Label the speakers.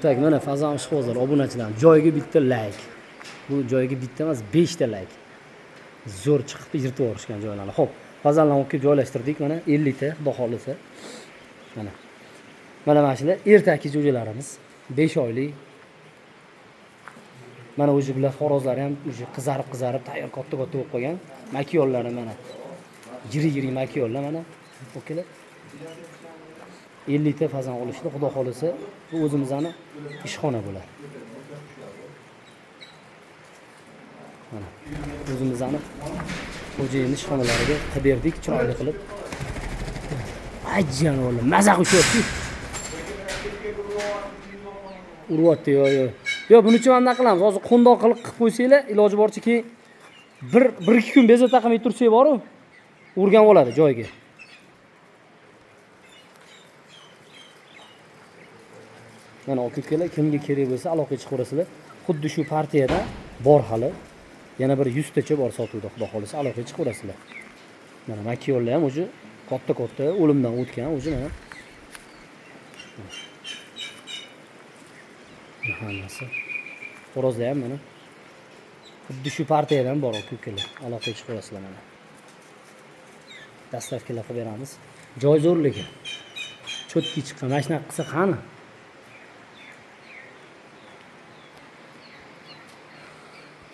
Speaker 1: Так, mana fazon ishqibozlar, obunachilar, joyiga bitta like. Bu joyiga bitta emas, 5 ta like. Zo'r chiqib yirtib yuborishgan joylarni. Xo'p, fazanlarni olib kelib joylashtirdik. Mana 50 ta, xudo xohlasa. Mana. Mana shular ertaki jo'jalarimiz 5 oylik. Mana o'zi bular xo'rozlari ham o'zi qizarib-qizarib tayyor katta-katta bo'lib qolgan. Makiyollari mana. Yiri-yiri makiyollar mana. Okalar. 50 ta fazan olishdi, xudo xohlasa, bu o'zimizni ishxona bo'ladi. Mana o'zimizni xo'jayin ishxonalariga qilib berdik, chiroyli qilib. Ay jonivorlar, maza qilib uryapti, yo yo. Yo, buni uchun mana qilamiz. Hozir qo'ndoq qilib qilib qo'ysanglar, iloji boricha keyin bir ikki kun bezovta qilmay tursak boru, urgan bo'ladi joyiga. Mana aka-ukalar, kimga kerak bo'lsa aloqaga chiqaverasizlar. Xuddi shu partiyada bor hali. Yana bir 100 tacha bor sotuvda, xudo xohlasa aloqaga chiqaverasizlar. Mana makiyollar ham o'zi katta-katta o'limdan o'tgan, o'zi mana. Hammasi. Xo'rozlar ham mana. Xuddi shu partiyadan bor aka-ukalar. Aloqaga chiqaverasizlar mana. Dastavkalar qilib beramiz. Joy zo'rligi. Cho'tki chiqqan. Mana shunaqa qilsa qani?